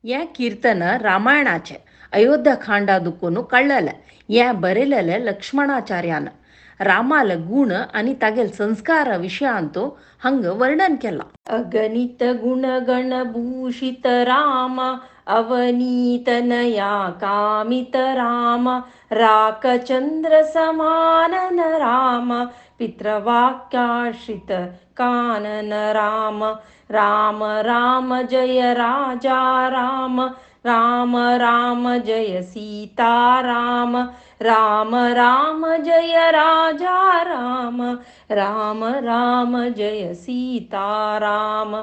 हें कीर्तन रामायणाचें अयोध्या खांडा दुकून काडलेलें. हें बरयलेलें लक्ष्मणाचार्यान. रामाल गुण आनी तागेल संस्कार विशयांत हांगा वर्णन केलां. अगणित गुणगणभूषित राम अवनीतनया कामित राम राकचंद्र समानन राम पितृवाक्याश्रित कानन राम राम राम जय राजा राम राम राम जय सीता राम राम राम जय राजा राम राम राम जय सीता राम.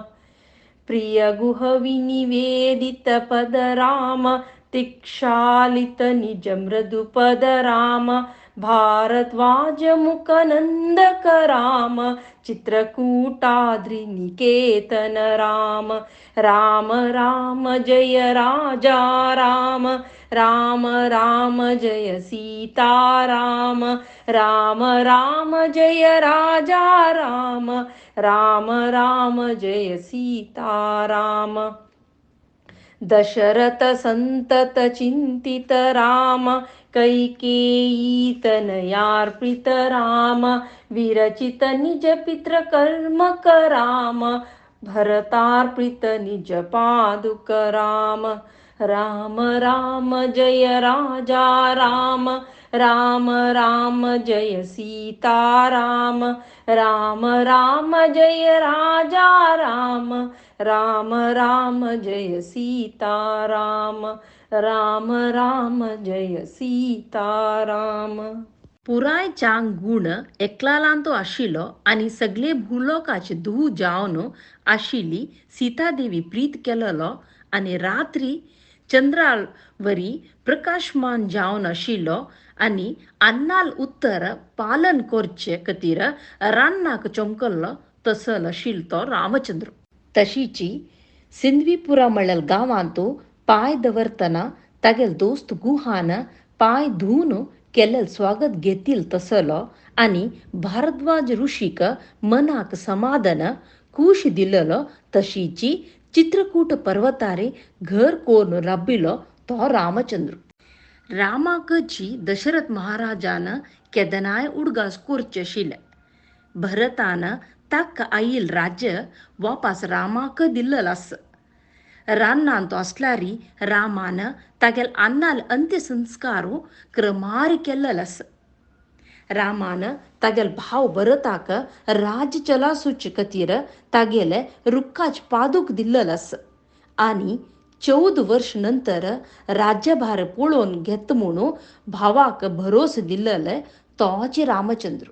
प्रिय गुह विनिवेदित पद राम तिक्षालित निज मृदु पद राम भारद्वाज मुखनंदक राम चित्रकूटाद्रि निकेतन राम राम राम जय राजा राम राम राम जय सीता राम राम राम जय राजा राम राम राम जय सीता राम. दशरथ संतत चिंतित राम कैकेयी तनयार्पित राम विरचित निज पितृकर्मक राम भरतार्पित निज पादुक राम राम राम जय राजा राम राम राम जय सीता राम राम राम जय राजा राम राम राम जय सीता राम राम राम जय सीता राम. पुराय चांग गुण एकलालांतो आशिल्लो आनी सगळे भूलोकाचे धूव जावन आशिल्ली सीतादेवी प्रीत केलेलो आनी रात्री चंद्रावरी प्रकाशमान जावन आशिल्लो आनी अन्नाल उत्तर पालन करचे खातीर रान्नाक चमकल्लो तसल आशिल्लो तो रामचंद्र. तशीची सिंधवीपुरा म्हळ्यार गांवांत पांय दवरतना तागेल दोस्त गुहान पांय धुवन केल्लें स्वागत घेतील तसलो आनी भारद्वाज ऋषीक मनाक समाधान खूश दिलेलो तशीची चित्रकूट पर्वतारे घर कोरून राबिलो तो रामचंद्र. रामाकची दशरथ महाराजान केदनाय उडगास करचे आशिल्लें. भरतान ताका आयिल राज्य वापास रामाक दिल्लें आसा. रानांत आसल्यारी रामान तागेल अन्नाल अंत्यसंस्कार क्रमार केल्लें आसा. रामान तागेल भाव भरताक राज्य चलासूचे खातीर तागेले रुक्काच पादूक दिल्लें आसा आनी 14 वर्ष नंतर राज्यभार पळोवन घेत म्हणून भावाक भरोस दिल्लें तोच रामचंद्र.